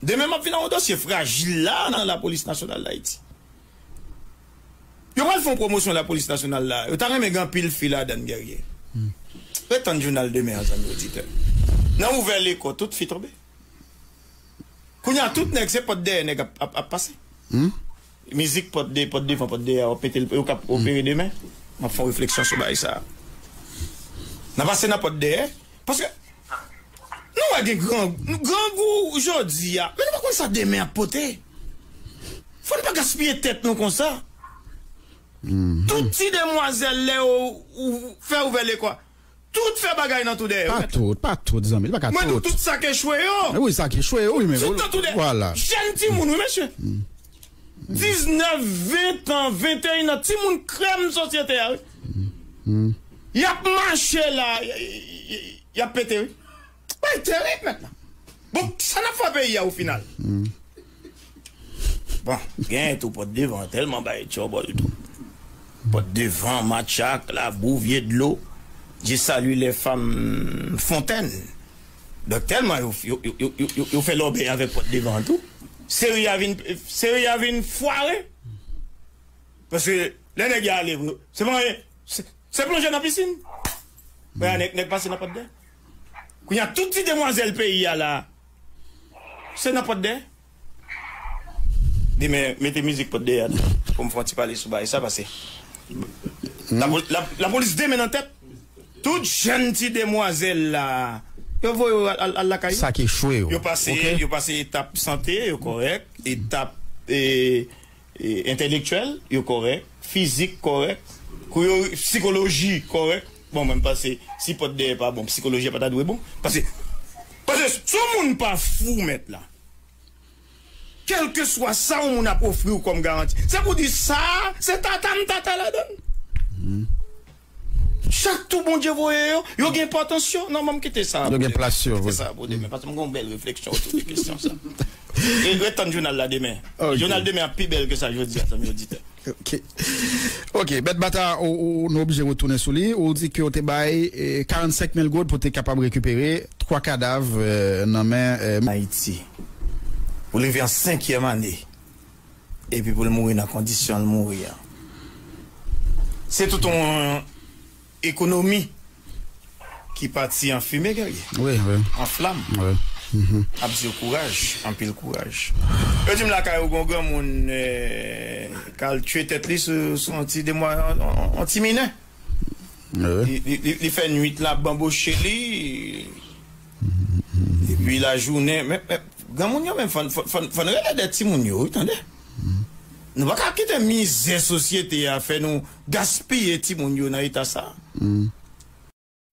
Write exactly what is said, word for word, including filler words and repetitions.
Demen m ap vin ak yon dosye frajil la nan Lapolis Nasyonal d Ayiti. Yo pral fè yon pwomosyon Lapolis Nasyonal la. Yo ta renmen gen anpil fi ladan l, Guerrier. Ret tann jounal demen an, zanmi oditè. Nan ouvè lekò, tout fi tonbe. Kounye a, tout nèg, se pòt dèyè nèg ap, ap, ap pase. Mizik pòt de, pòt devan, pòt dèyè, w ap mete l, yo k ap opere demen. M ap fè yon refleksyon sou bagay sa a. N a pase nan pòt dèyè. Paske nou wè gen gran, grangou jodi a, men nou pa konn sa demen ap pote. Fò n pa gaspiye tèt nou konsa. Tout ti demwazèl, lè yo ou, fè ouvè lekò, tout fè bagay nan tou dèyè yo. Pa tout, pa tout, zanmi, li pa ka tout. Mwen di w, tout sa k echwe yo. Wi, sa k echwe yo, wi, men tout nan tou dèyè. Vwala. Jèn timoun, wi, mesye. Diznèf, ven an, venteyen an, timoun krèm sosyete a, wi. Y ap mache la, y, y, y, y ap pete, wi. Bay terib mentnan. Bon, sa n ap fè peyi a o final? Bon, gen tou pòt devan, tèlman bay tchòbòl tou. Pòt devan, matchak, labou, vye dlo. Je salue les femmes fontaines. Donk, tèlman yo, yo, yo fè lòbèy avèk pòt devan tou. Seri a vin, seri a vin fware. Paske lè nèg yo ale, se pa anyen, se, se plonje nan pisin. Mwen a nèg, nèg pase nan pòt dèyè. Kounye a, tout ti demwazèl peyi a la, se nan pòt dèyè. Demen, mete mizik pòt dèyè a pou m fè yon ti pale sou bagay sa, paske la, la, lapolis demen nan tèt. Tout jèn ti demwazèl la, yo voye yo al, al, al lakay yo. Sa k echwe yo. Yo pase, yo pase etap sante, yo kòrèk, etap, e, e, entèlektyèl, yo kòrèk, fizik kòrèk, kou yo, sikoloji kòrèk. Bon, mwen, m panse, si pòt dèyè pa bon, sikoloji a pa ta dwe bon. Paske, paske si yon moun pa fou, mèt la, kèlkeswa sa yon moun ap ofri w kòm garanti, se pou di sa, se tata m tata ladan l. Chak tou Bondye voye yo, yo gen enpòtans yo. Non, ban m kite sa. Yo gen plas yo, wi. Kite sa pou demen, paske m gen yon bèl refleksyon otou de kesyon sa. E ret tann jounal la demen. Ok. Jounal demen ap pi bèl ke sa jodi a, zanmi oditè. Ok. Ok, Mèt Bata, ou, ou, nou oblije retounen sou li. Ou di ke w te bay, eh, karannsenk mil goud pou te kapab rekipere twa kadav, eh, nan men, eh, Ayiti. Pou li rive an senkyèm ane. Epi pou l mouri nan kondisyon l mouri an. Se tout yon ekonomi ki pati an fimen, Guerrier. Wi, wi. An flam. Wi. Ap di yo kouraj, anpil kouraj. Yo di m lakay ou gon granmoun, eh, k al tchwe tèt li sou, sou yon ti demwa, yon, yon, yon ti minè. Wi. Li, li, li, li fè nwit la banboche li. Epi lajounen, men, men, granmoun yo menm, fò n, fò n, fò n, fò n rele de timoun yo, wi, tande. Nou pa ka kite mizè sosyete a fè nou gaspiye timoun yo nan eta sa.